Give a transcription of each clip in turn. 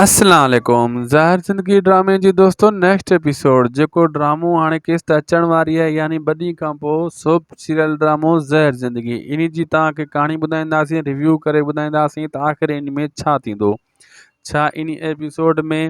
اسلام عليڪم زهر زندگي ڊرامي جي دوستو نيڪسٽ ايپيسوڊ جيڪو ڊرامو هاڻي قسط اچڻ واري آهي يعني ٻه ڏينهن کان پوء سوپ سيريل ڊرامو زهر زندگي انهي جي توهان کي ڪهاڻي ٻڌائينداسين ريويو ڪري ٻڌائينداسين ته آخر ان ۾ ڇا ٿيندو ڇا انهي ايپيسوڊ ۾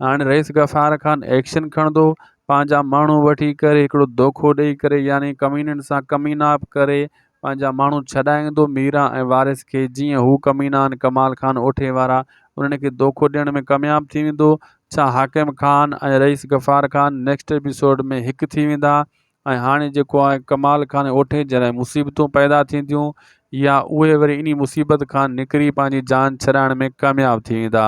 هاڻي رئيس غفار خان ايڪشن کڻندو پنهنجا ماڻهو وٺي ڪري هڪڙو دوکو ڏئي ڪري يعني ڪمينن سان ڪميناپ ڪري پنهنجا ماڻهو ڇڏائيندو ميران ۽ وارث کي جيئن هو ڪمينا آهن ڪمال خان اوٺي وارا انهن کي دوکو ڏيڻ ۾ ڪامياب ٿي ويندو ڇا حاڪم خان ۽ رئيس غفار خان نيڪسٽ ايپيسوڊ ۾ هڪ ٿي ويندا ۽ هاڻي جيڪو آهي ڪمال خان ۽ اوٺي جي لاء مصيبتون پيدا ٿينديون يا اهي وري انهي مصيبت کان نڪري پنهنجي جان ڇڏائڻ ۾ ڪامياب ٿي ويندا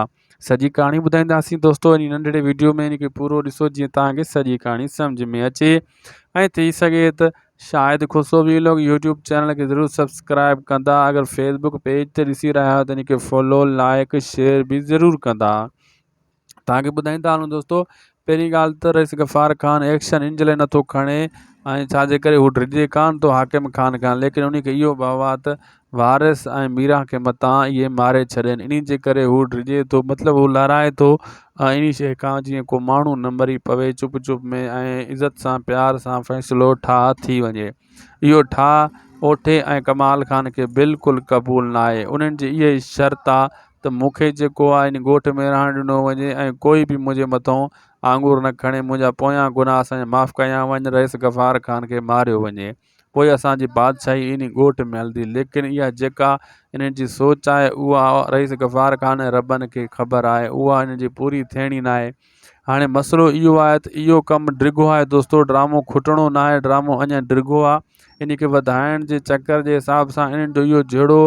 سڄي ڪهاڻي ٻڌائينداسين دوستو ان ننڍڙي ويڊيو ۾ ان کي پورو ڏسو جيئن توهان کي سڄي ڪهاڻي سمجھ ۾ اچي ۽ ٿي سگهي ته Shahid Khusro vlog YouTube channel کي ضرور سبسڪرائب ڪندا اگر فيسبوڪ پيج تي ڏسي رهيا آهيو ته ان کي فالو لائڪ شيئر به ضرور ڪندا توهان کي ٻڌائيندا هلون دوستو پهرين ڳالهه ته رئيس غفار خان ايڪشن ان جي لاء نٿو کڻي ۽ ڇا جي ڪري هو ڊڄي ڪانه ٿو حاڪم خان کان ليڪن ان کي اهو ڀؤ آهي ته وارث ۽ ميران کي متان اهي ماري ڇڏين انهي جي ڪري هو ڊڄي ٿو مطلب هو لهرائي ٿو ۽ انهي شيء کان جيئن ڪو ماڻهو نه مري پوي چپ چپ ۾ ۽ عزت سان پيار سان فيصلو ٺاهه ٿي وڃي اهو ٺاهه اوٺي ۽ ڪمال خان کي بلڪل قبول ناهي انهن جي اها ئي شرط آ ته مون کي جيڪو آ ان ڳوٺ ۾ رهڻ ڏنو وڃي ۽ ڪوئي به منهنجي مٿئون آڱر نه کڻي منهنجا پويان گناهه اسان جا معاف ڪيا وڃن رئيس غفار خان کي ماريو وڃي پوء اسان جي بادشاهي ان ڳوٺ ۾ هلندي ليڪن اها جيڪا انهن جي سوچ آهي اها رئيس غفار خان ۽ ربن کي خبر آهي اها انهن جي پوري ٿيڻي ناهي هاڻي مسئلو اهو آهي ته اهو ڪم ڊگهو آهي دوستو ڊرامو کٽڻو نه آهي ڊرامو اڃا ڊگهو آهي ان کي وڌائڻ جي چڪر جي حساب سان انهن جو اهو جهيڙو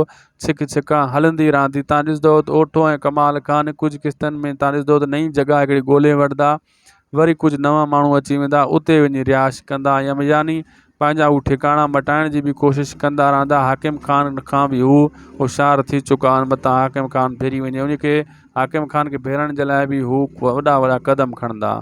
ڇڪ ڇڪان هلندي رهندي تان ڏسندو ته اوٺو ۽ ڪمال خان ڪجهه قسطن ۾ تان ڏسندو ته نئين جڳهه هڪڙي ڳولي وٺندا وري ڪجهه نوان ماڻهو اچي ويندا اتي وڃي رهائش ڪندا يعني پنهنجا هو ٺڪاڻا مٽائڻ جي به ڪوشش ڪندا رهندا. حاڪم خان کان به هو هوشيار ٿي چڪا آهن متان حاڪم خان ڦري وڃي. ان کي حاڪم خان کي ڦيرڻ جي لاء به هو وڏا وڏا قدم کڻندا.